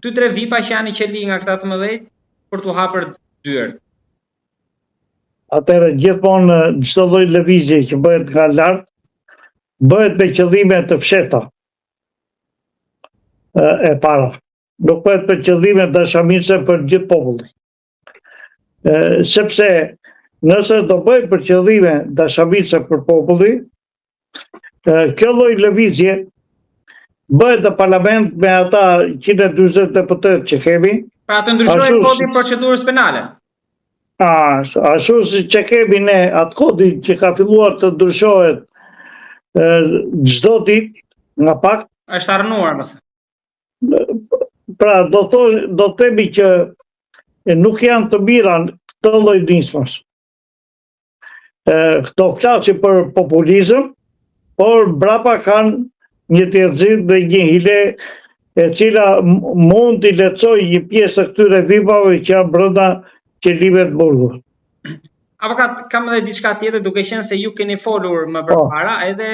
2-3 vipa që janë në qeli nga këta të mëdhenj për t'u hapur dyert. Atëherë gjithmonë çdo lloj lëvizje që bëhet nga lart bëhet me qëllime të fshehta. E para, nuk bëhet për qëllime dashamirëse për gjithë popullin. Sepse nëse do bëhet për qëllime dashamirëse për popullin, kjo lloj lëvizje bëhet në parlament me ata 140 deputetë që kemi. Pra të ndryshojë kodi i procedurës penale. A, ashtu si që kemi ne atë kodin që ka filluar të ndryshohet çdo ditë nga pak. Është arnuar, mëse. Pra, do, tho, do të themi që nuk janë të mira këto lloj nismash. Këto flasin për populizëm, por mbrapa kanë një tjetërzim dhe një hile e cila mund t'i lehtësojë një pjesë të këtyre vipave që janë brenda qelive të burgut. Avokat, kam edhe diçka tjetër duke qenë se ju keni folur më po. përpara, edhe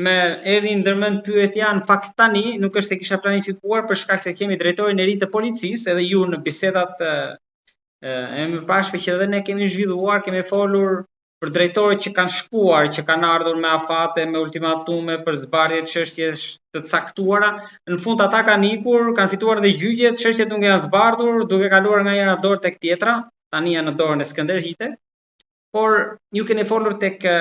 më erdhi ndërmend pyetja në fakt tani, nuk është se kisha planifikuar për shkak se kemi drejtorin e ri të policisë, edhe ju në bisedat e mëparshme që edhe ne kemi zhvilluar, kemi folur për drejtorët që kanë shkuar, që kanë ardhur me afate, me ultimatume për zbardhje çështjesh të caktuara, në fund ata kanë ikur, kanë fituar dhe gjyqet, çështjet nuk janë zbardhur, duke kaluar nga njëra dorë tek tjetra, tani janë në dorën e Skënder Hite. Por ju keni folur tek e,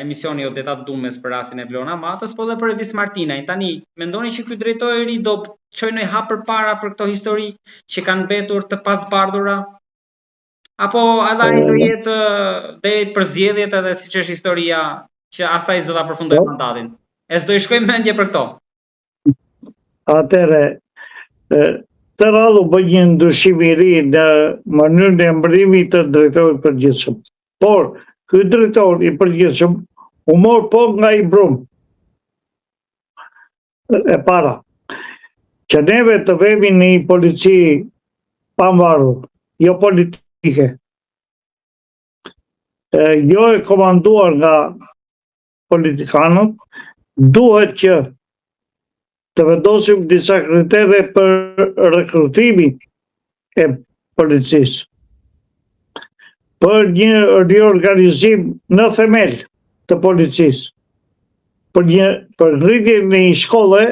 emisioni i Odeta Dumes për rastin e Vlona Matës, po dhe për Evis Martinajn. Tani, mendoni që ky drejtor i ri do çojë një hap përpara për këto histori që kanë mbetur të pazbardhura? Apo edhe ai do jetë deri për zgjedhjet edhe siç është historia që as ai s'do ta përfundojë po. mandatin. E s'do i shkojë mendja për këto. Atëherë, këtë radhë u bë një ndryshim i ri në mënyrën e emërimit të drejtorit përgjithshëm. Por, ky drejtor i përgjithshëm u mor po nga i Brum. E para, që neve të vemi në një polici pavarur, jo politike, e, jo e komanduar nga politikanët, duhet që të vendosim disa kritere për rekrutimin e policisë, për një riorganizim në themel të policisë, për një për ngritjen e një shkolle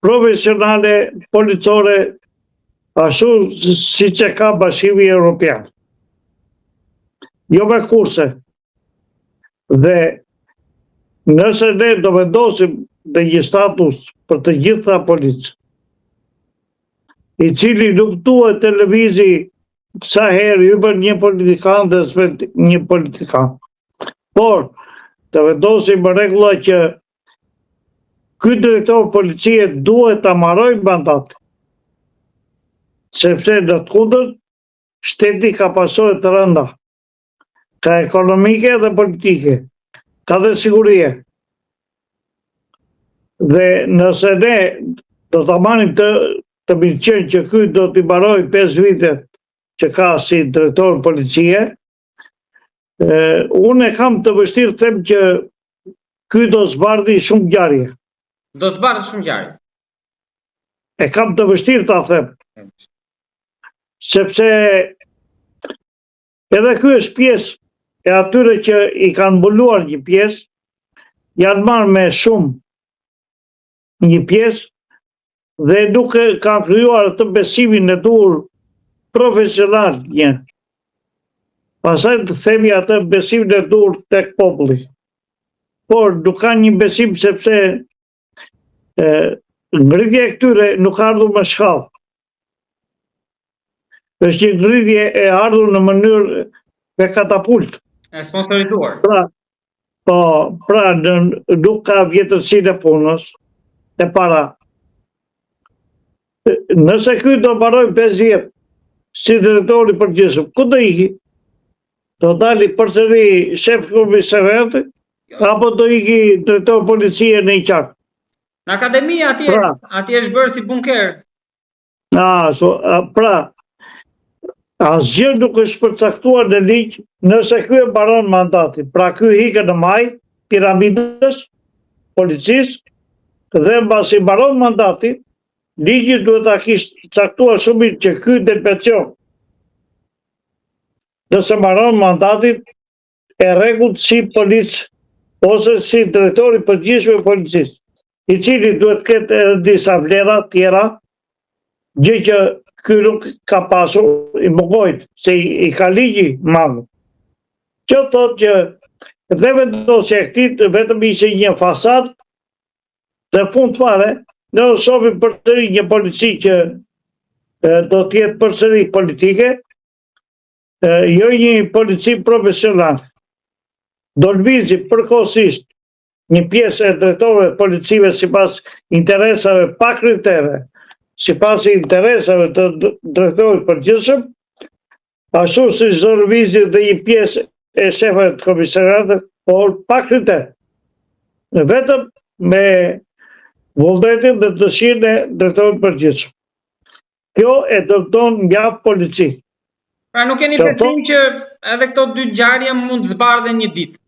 profesionale policore ashtu siç e ka Bashkimi Europian. Jo me kurse. Dhe nëse ne do vendosim dhe një status për të gjitha policë, i cili nuk duhet të lëvizi sa herë hipën një politikan dhe zbret një politikan. Por, të vendosim rregulla që ky drejtor policie duhet ta mbarojë mandatin. Sepse në të kundërt, shteti ka pasoja të rënda, ka ekonomike dhe politike, ka dhe sigurie. Dhe nëse ne do ta marrim të, të mirëqenë që ky do t'i mbarojë 5 vitet që ka si drejtor policie, unë e kam të vështirë të them që ky do zbardhi shumë ngjarje. Do zbardhi shumë ngjarje. E kam të vështirë ta them. Sepse edhe ky është pjesë e atyre që i kanë mbuluar një pjesë, janë marrë me shumë një pjesë dhe nuk e kanë krijuar atë besimin e duhur profesional një. Pastaj të themi atë besimin e duhur tek populli. Por nuk ka një besim sepse e, ngritja e këtyre nuk ka ardhur me shkallë. Është një ngritje e ardhur në mënyrë me katapult. E sponsorizuar. Pra, Po, pra, në, nuk ka vjetërsinë e punës, e para. Nëse ky do mbarojë 5 vjet, si drejtor i përgjithshëm, ku do iki? Do dali përsëri shef komisariati, apo do iki drejtor policie në një qark? Në akademi atje, pra, atje është bërë si bunker. A, so, a, pra, asgjë nuk është përcaktuar në ligj nëse ky e mbaron mandatin. Pra ky ikën në majë piramidës, policisë, dhe mbasi mbaron mandatin, Ligji duhet ta kishte caktuar shumë mirë që ky del pension. Nëse mbaron mandatin e rregullt si polic ose si drejtor i përgjithshëm i policisë, i cili duhet të ketë edhe disa vlera tjera, gjë që ky nuk ka pasur, i mungojnë, se i, i ka ligji mangut. Që thotë që dhe vendosja e këtij vetëm ishte një fasadë dhe fund fare, ne do shohim përsëri një polici që do të jetë përsëri politike, jo një polici profesionale. Do lëvizi përkohësisht një pjesë e drejtorëve të policive sipas interesave pa kritere, sipas interesave të drejtorit përgjithshëm, ashtu siç do lëvizi dhe një pjesë e shefave të komisariateve, por pa kriter. Vetëm me vullnetin dhe dëshirën e drejtorit përgjithshëm. Kjo e dëmton mjaft policinë. Pra nuk keni besim që edhe këto dy ngjarje mund të zbardhen një ditë?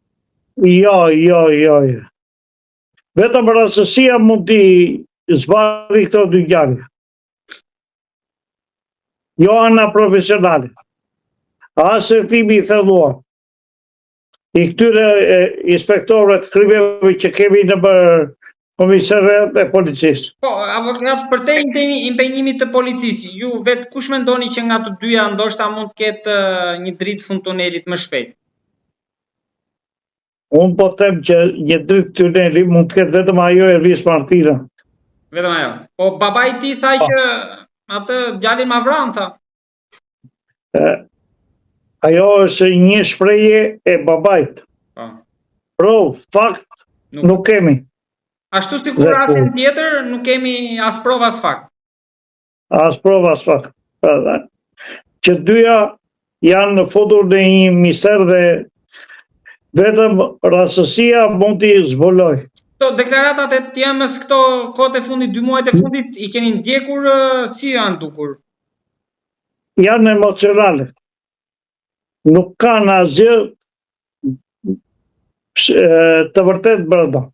Jo, jo, jo, jo. Vetëm rastësia mund t'i zbardhi këto dy ngjarje. Jo ana profesionale. As hetimi i thelluar. I këtyre inspektorëve të krimeve që kemi nëpër komisariat e policisë. Po, avokat, përtej impenjimit të policisë, ju vetë kush mendoni që nga të dyja ndoshta mund të ketë një dritë fund tunelit më shpejt? Unë po them që një dritë tuneli mund të ketë vetëm ajo Ervis Martina. Vetëm ajo. Po babai i tij tha po. që atë djalin ma vranë, tha. Ajo është një shprehje e babait. Po. Provë, fakt, nuk, nuk kemi. Ashtu sikur rastin tjetër, nuk kemi as provë as fakt. As provë as fakt. Pra, që dyja janë futur në një mister dhe vetëm rastësia mund t'i zbulojë. Këto deklaratat e të jëmës këto kohët e fundit, dy muajt e fundit, i keni ndjekur si janë dukur? Janë emocionale. Nuk kanë asgjë të vërtetë brenda.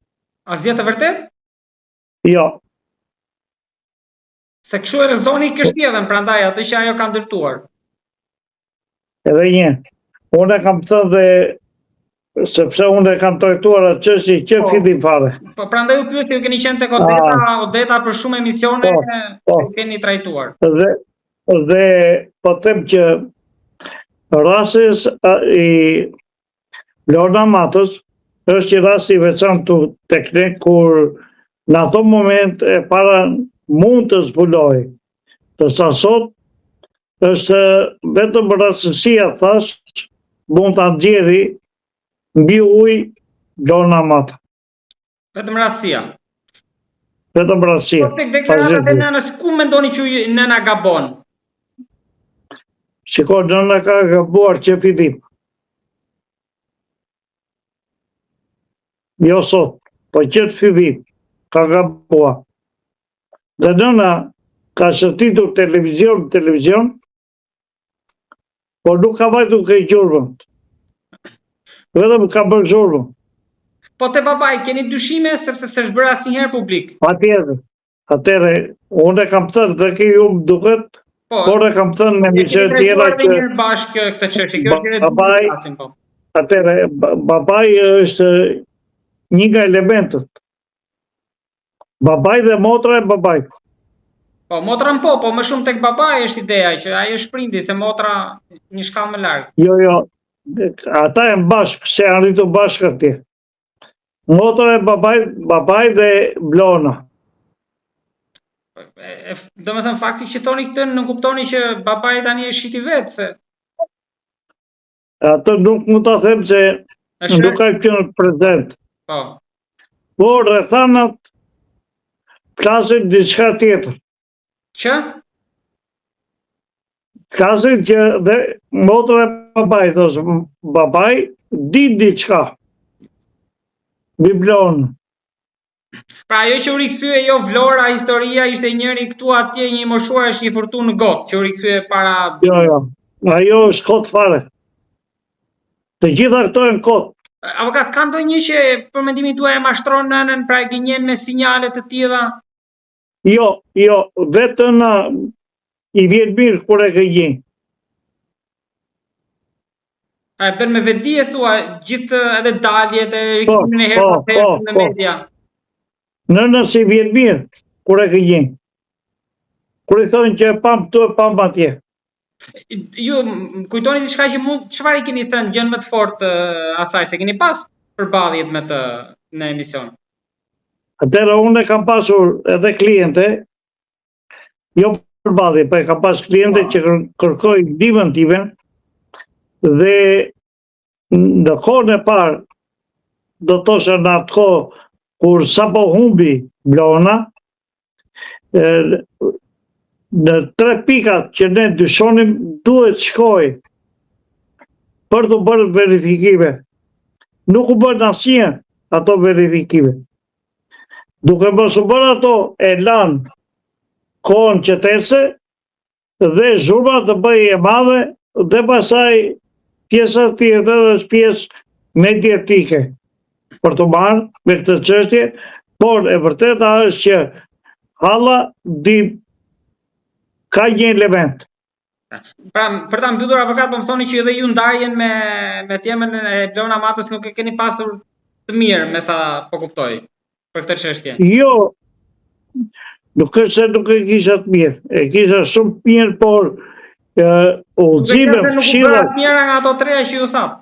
Asgjë të vërtetë? Jo. Se kështu e rrëzoni kështjellën, prandaj atë që ajo ka ndërtuar. Edhe një. Unë e kam thënë dhe sepse unë e kam trajtuar atë çështje që po, fillim fare. Po prandaj ju pyes, ju keni qenë tek Odeta, ah. Odeta për shumë emisione po, po. që keni trajtuar. Dhe dhe po them që rasti i Lorna Matës është një rast i veçantë tek ne kur në ato moment e para mund të zbulohej. Ndërsa sot është vetëm rastësia thashë mund ta nxjerri mbi ujë Lorna Mata. Vetëm rastësia. Vetëm rastësia. Po tek deklaratat e nënës, ku mendoni që nëna gabon? Shiko, nëna ka gabuar që fillim. Jo sot, po që të fillim, ka gabuar. Dhe nëna ka shëtitur televizion, televizion, por nuk ka vajtur ke gjurmët. Vetëm ka bërë zhurmën. Po te babai, keni dyshime sepse s'është bërë asnjëherë publik? Patjetër. Atëherë, unë e kam thënë dhe ke ju më duket, po, por e kam thënë në emisione të tjera që... Kemi bashkë këtë çështje, kjo është babai, po. Atëherë, babai është një nga elementët. Babai dhe motra e babait. Po, motra po, po më shumë tek babai është ideja që ai është prindi se motra një shkallë më larg. Jo, jo. Ata janë bashkë, se janë rritur bashkë atje. Motra e babait, babai dhe Blona. Domethënë fakti që thoni këtë nënkuptoni që babai tani e shiti vetë se Atë nuk mund ta them se Është... nuk ka qenë prezent. Po. Por rrethanat flasin diçka tjetër. Që? Flasin që dhe motra e babait, ose babai, di diçka. Mbi Blonën. Pra ajo që u rikthye jo Vlora, historia ishte njëri këtu atje një i moshuar është një furtunë në gotë që u rikthye para Jo, jo. Ajo është kot fare. Të gjitha këto janë kot. Avokat, ka ndonjë që për mendimin tuaj e mashtron nënën, pra e gënjen me sinjale të tilla? Jo, jo, vetë nëna i vjen mirë kur e gënjej. A e bën me vetëdije thua gjithë edhe daljet e po, rikthimin e herë po, pas here po, në media. Nënës i vjen mirë kur e gënjej. Kur i thonë që e pamë këtu e pamë atje. Ju kujtoni diçka që mund çfarë i keni thënë gjën më të fortë asaj se keni pas përballjet me të në emision. Atëherë unë e kam pasur edhe kliente, jo përballje, po e kam pas kliente po. që kërkoi ndihmën time dhe në kohën e parë do të thosha në atë kohë kur sapo humbi Bleona, në tre pikat që ne dyshonim duhet shkojë për të bërë verifikime. Nuk u bënë asnjë ato verifikime. Duke mos u bërë ato e lanë kohën që të ecte dhe zhurma të bëhej e madhe dhe pastaj pjesa tjetër është pjesë mediatike për t'u marrë me këtë çështje, por e vërteta është që halla di ka një element. Pra, për ta mbyllur avokat, po më thoni që edhe ju ndarjen me me temën e Bleona Matës nuk e keni pasur të mirë, me sa po kuptoj, për këtë çështje. Jo. Nuk është se nuk e kisha të mirë. E kisha shumë të mirë, por udhëzimet, këshillat. Nuk njëra nga ato treja që ju thatë.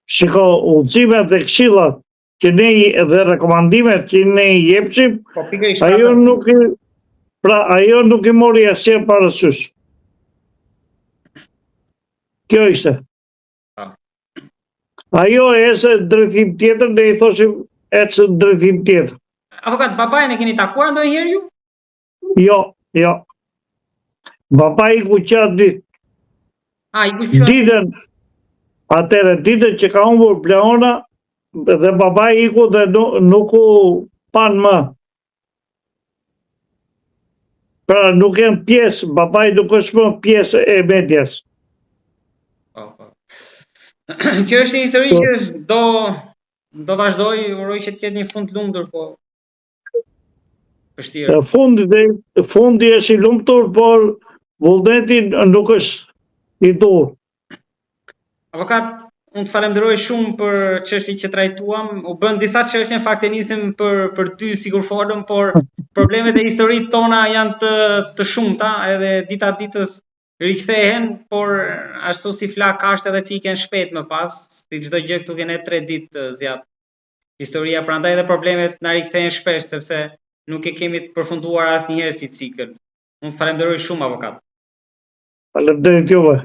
Shiko, udhëzimet dhe këshillat që ne dhe rekomandimet që ne i jepshim, po, ajo nuk i pra ajo nuk i mori asnjë parasysh. Kjo ishte. Po. Ajo ecte drejtim tjetër, ne i thoshim ec drejtim tjetër. Avokat, babain e keni takuar ndonjëherë ju? Jo, jo. Babai iku që atë ditë. A, iku që Ditën, atëherë, ditën që ka humbur Bleona, dhe babai iku dhe nuk u panë më. Pra nuk janë pjesë, babai nuk është më pjesë e medias. Po, po. Kjo është një histori po. që do do vazhdoj, uroj që të ketë një fund të lumtur, po Vështirë. Fundi dhe fundi është i lumtur, por vullneti nuk është i duhur. Avokat, unë të falenderoj shumë për çështjet që trajtuam. U bën disa çështje, në fakt e nisim për për dy sikur folëm, por problemet e historitë tona janë të të shumta, edhe dita ditës rikthehen, por ashtu si flakë kashte edhe fiken shpejt më pas, si çdo gjë këtu ke ne 3 ditë zgjat. historia, prandaj edhe problemet na rikthehen shpesh sepse nuk e kemi të përfunduar asnjëherë si cikël. Unë të falenderoj shumë avokat. Faleminderit juve.